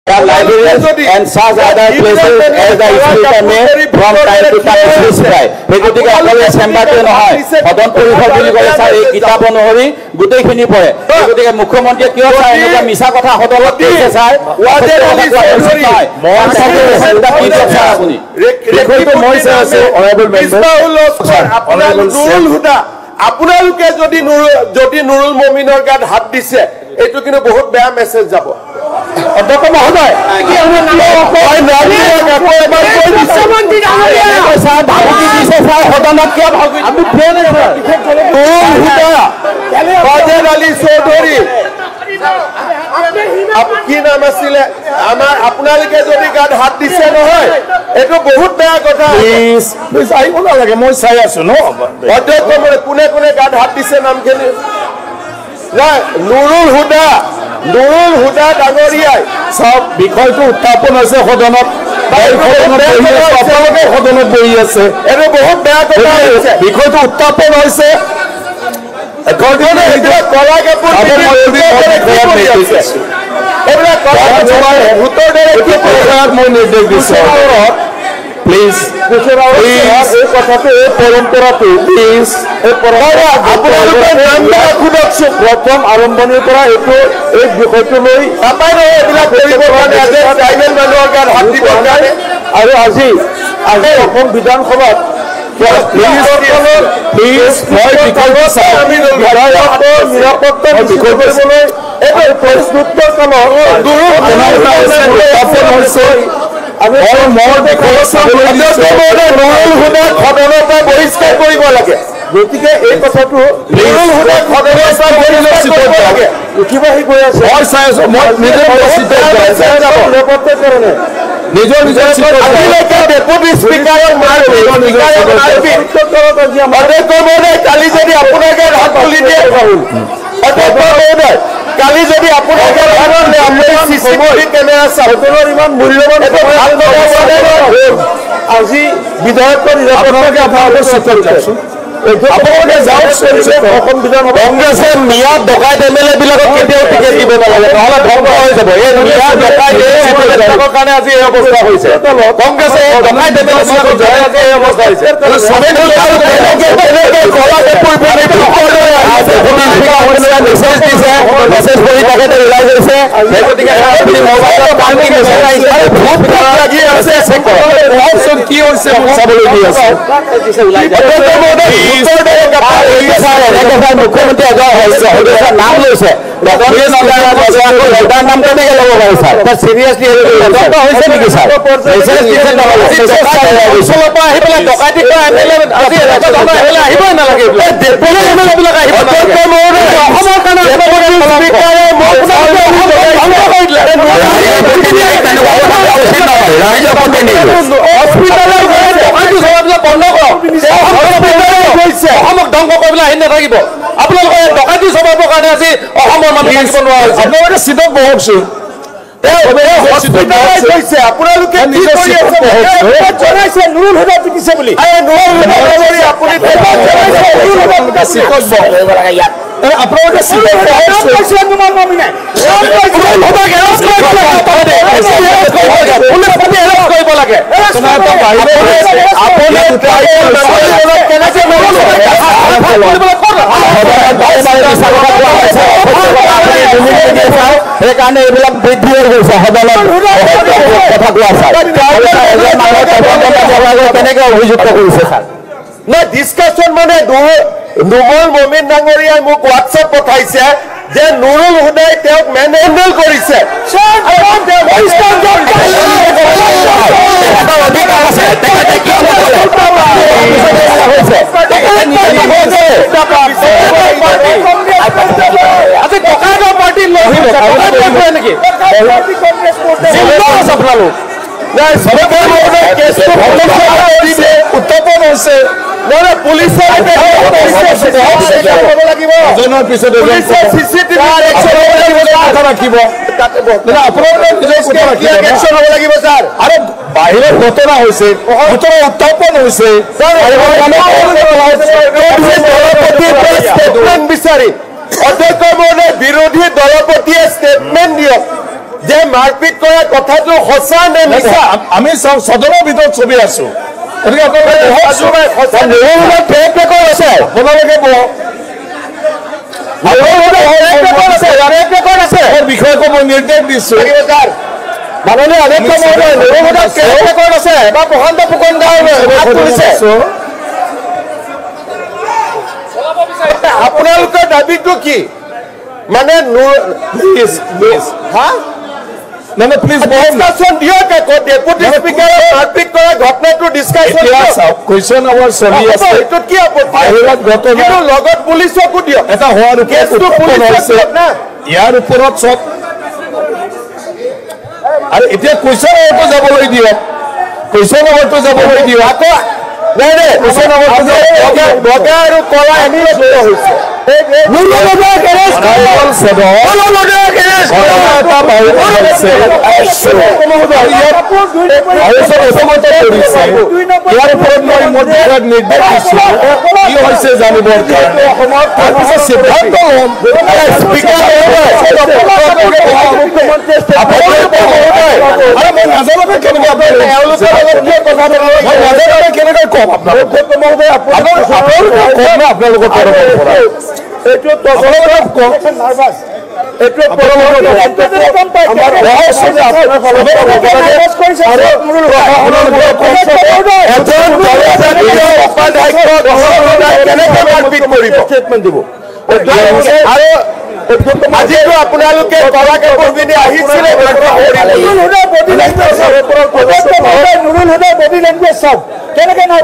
Libraries and such other places as the Speaker may from time to time specify. সেই গতিকে অকল এই চেম্বাৰটোৱে নহয়, সদন পৰিসৰ বুলি ক'লে ছাৰ এই কিতাপ অনুসৰি গোটেইখিনি পৰে। সেই গতিকে মুখ্যমন্ত্ৰীয়ে কিয় ছাৰ এনেকুৱা মিছা কথা সদনত কৈছে ছাৰ? আপুনি মই চাই আছো। আপোনালোকে যদি নুৰুল মমিনৰ গাত হাত দিছে, এইটো কিন্তু বহুত বেয়া মেছেজ যাব। অধ্যক্ষ মহোদয়, সদনত কিয় আলী চৌধুৰী কি নাম আছিলে আমাৰ, আপোনালোকে যদি গাত হাত দিছে নহয়, এইটো বহুত বেয়া কথা। আহিব নালাগে, মই চাই আছো ন। অধ্যক্ষ, কোনে কোনে গাত হাত দিছে নামখিনি? নাই, নুৰুল হুদা, নুৰুল হুদা ডাঙৰীয়াই। চাওক, বিষয়টো উত্থাপন হৈছে সদনত, আপোনালোকে সদনত বহি আছে, এইটো বহুত বেয়া কথা হৈছে। বিষয়টো উত্থাপন হৈছে, কলা কাপোৰ এইবিলাক মই নিৰ্দেশ দিছো। প্লিজ এই কথাটো, এই পৰম্পৰাটো প্লিজ, আপোনালোকে নামবিলাক সোধকচোন। প্ৰথম আৰম্ভণিৰ পৰা এইটো এই বিষয়টো লৈ নাপায় নহয় এইবিলাক কৰিবৰ কাৰণে, আজি ট্ৰাইবেল মানুহৰ গাত হাত দিবৰ কাৰণে। আৰু আজি আজি অসম বিধানসভাত নিৰাপত্তা কৰিবলৈ এইটো প্ৰশ্নোত্তৰ কালত নুৰুল হুদাক সদনৰ পৰা বহিষ্কাৰ কৰিব লাগে। গতিকে এই কথাটো নুৰুল হুদাক সদনৰ পৰা বহিষ্কাৰ কৰিব লাগে। উঠি বাঢ়ি গৈ আছে, মই চাই আছো, মই নিজে নিৰাপত্তাৰ কাৰণে নিজৰ নিজৰ আজিলৈকে ডেপুটি স্পীকাৰক মাৰপিট, মাৰপিট। অধ্যক্ষ মহোদয়, কালি যদি আপোনাকে হাত তুলি দিয়ে, অধ্যক্ষ মহোদয়, কালি যদি আপোনাকে আপুনি চিচিটিভি কেমেৰা চাওক, ইমান মূল্যৱান আজি বিধায়কৰ নিৰাপত্তাকে আপোনালোকে চিতত যাওকচোন, আপোনালোকে যাওক। অসম বিধানসভা কংগ্ৰেছে মিয়া ডকাইত এম এল এ বিলাকক কেতিয়াও টিকেট দিব নালাগে, নহ'লে ধ্বংস হৈ যাব। এই মিয়া ডকাইত এম এল এ বিলাকৰ কাৰণে আজি এই অৱস্থা হৈছে। কংগ্ৰেছে এই ডকাইত এম এল এ বিলাকৰ কাৰণে আজি এই অৱস্থা হৈছে। মেছেজ দিছে, মেছেজ কৰি তেখেতে ওলাই গৈছে। সেই গতিকে লাগি আছে, কওকচোন কি হৈছে, মোক চাবলৈ দি আছে। মুখ্যমন্ত্ৰী এজন নাম লৈছে, নাম কেনেকে ল'ব পাৰে ছাৰ? চিৰিয়াছলি হৈছে নেকি ছাৰ? অঞ্চলৰ পৰা আহি পেলাই ডকাইতি কৰা এম এল এ আজি এনেকুৱা ধৰণৰ এম এল এ আহিবই নালাগে। ডেপুটি এম এল এ বিলাক আহিব অসমৰ কাৰণে হস্পিটেলৰ ডকাইতি চলাবিলাক বন্ধ কৰক, অসমক ধ্বংস কৰিবলৈ আহি নাথাকিব। আপোনালোকৰ ডকাইতি স্বভাৱৰ কাৰণে আজি অসমৰ মানুহ থাকিব নোৱাৰা হৈছে। আপোনালোকে চিটত বহকচোন। আপোনালোকে কি কৰি আছে জনাইছে, নুৰুল হুদা পিটিছে বুলি। আপুনি চিটত বহক, আপোনালোকে চিটত কৰিব লাগে। সেইকাৰণে এইবিলাক বৃদ্ধি হৈ গৈছে। সদনত কথা কোৱা ছাৰ, কেনেকে অভিযুক্ত কৰিছে ছাৰ? নাই ডিছকাশ্যন মানে নুৰুল মমিন ডাঙৰীয়াই মোক হোৱাটছএপ পঠাইছে যে নুৰুল হুদাই তেওঁক মেন হেণ্ডেল কৰিছে। আজি টকাইতৰ পাৰ্টি নেকি আপোনালোক? উত্থাপন হৈছে, এজনৰ পিছত কথা ৰাখিব, আপোনালোকে নিজৰ কথা ৰাখিব আৰু বাহিৰত ঘটনা হৈছে, ঘটনা উত্থাপন হৈছে। ষ্টেটমেণ্ট বিচাৰি অধ্যক্ষ মহোদয়, বিৰোধী দলপতিয়ে ষ্টেটমেণ্ট দিয়ক। যে মাৰপিট কৰা কথাটো সঁচা নে মিছা। আমি সদনৰ ভিতৰত ছবি আছো, গতিকে আপোনালোকে বিষয়কো মই নিৰ্দেশ দিছো। মাননীয় অধ্যক্ষ মহোদয়, ৰেকৰ্ড আছে বা প্ৰশান্ত ফুকন তুলিছে। আপোনালোকৰ দাবীটো কি? মানে ডিছকাশ্যন দিয়ক আকৌ, ডেপুটি স্পীকাৰে মাৰপিট কৰা ঘটনাটো ডিছকাশ্যন কুৱেশ্যন আৱাৰ চলি আছে, সেইটোত কি আপত্তি? কিন্তু লগত পুলিচকো দিয়ক। এটা হোৱাৰ ইয়াৰ ওপৰত চব আৰু এতিয়া কুৱেশ্যন আৱাৰটো যাবলৈ দিয়ক, কুৱেশ্যন আৱাৰটো যাবলৈ দিয়ক। আকৌ নাই নাই, কুৱেশ্যন আৱাৰটো বগা আৰু কলা এনেকুৱা হৈছে। ইয়াৰ ওপৰত মই মোৰ বিষয়ক নিৰ্দেশ দিছো কি হৈছে জানিবৰ কাৰণে, তাৰপিছত সিদ্ধান্ত ল'ম। আৰে মই নাজানোকে কেনেকৈ মই নাজানোকে কেনেকৈ কম আপোনালোকক কম না আপোনালোকৰ তৰফৰ পৰা। আজিতো আপোনালোকে কলা কাপোৰ পিন্ধি আহিছিলে।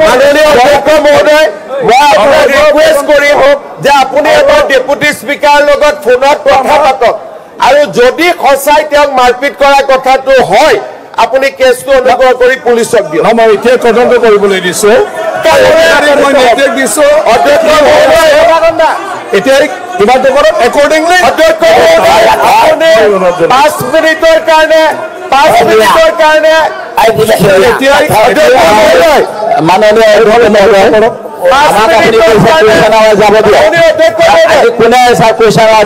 মাননীয় অধ্যক্ষ মহোদয়, মই আপোনাক ৰিকুৱেষ্ট কৰিম যে আপুনি এবাৰ ডেপুটি স্পীকাৰ লগত ফোনত কথা পাতক, আৰু যদি সঁচাই তেওঁক মাৰপিট কৰা কথাটো হয়, আপুনি কেছটো অনুগ্ৰহ কৰি পুলিচক দিয়ক। মই এতিয়া তদন্ত কৰিবলৈ দিছো, মই নিৰ্দেশ দিছো। অধ্যক্ষ মহোদয়, এতিয়া কিবাটো কৰক একৰ্ডিংলি। অধ্যক্ষ মহোদয়, আপুনি 5 মিনিটৰ কাৰণে, 5 মিনিটৰ কাৰণে মাননীয় অধ্যক্ষ মহোদয়, আমাক আপুনি কৈছে কুৱেশ্যন আৱাৰ যাব দিয়ক। আজি কোনে ছাৰ কুৱেশ্যন আৱাৰ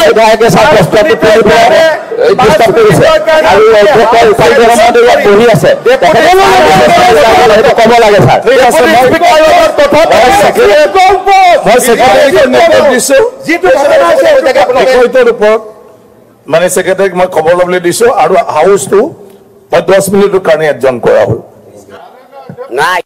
বিধায়কে ছাৰ প্ৰশ্নটো ডিষ্টাৰ্ব কৰিছে আৰু অধ্যক্ষ উপায়ুক্ত মহোদয় ইয়াত বহি আছে, সেইটো ক'ব লাগে ছাৰ। মই ছেক্ৰেটাৰীক নিৰ্দেশ দিছো বিষয়টোৰ ওপৰত, মানে ছেক্ৰেটাৰীক মই খবৰ ল'বলৈ দিছো, আৰু হাউচটো মই 10 মিনিটৰ কাৰণে এডজন কৰা হ'ল। নাই।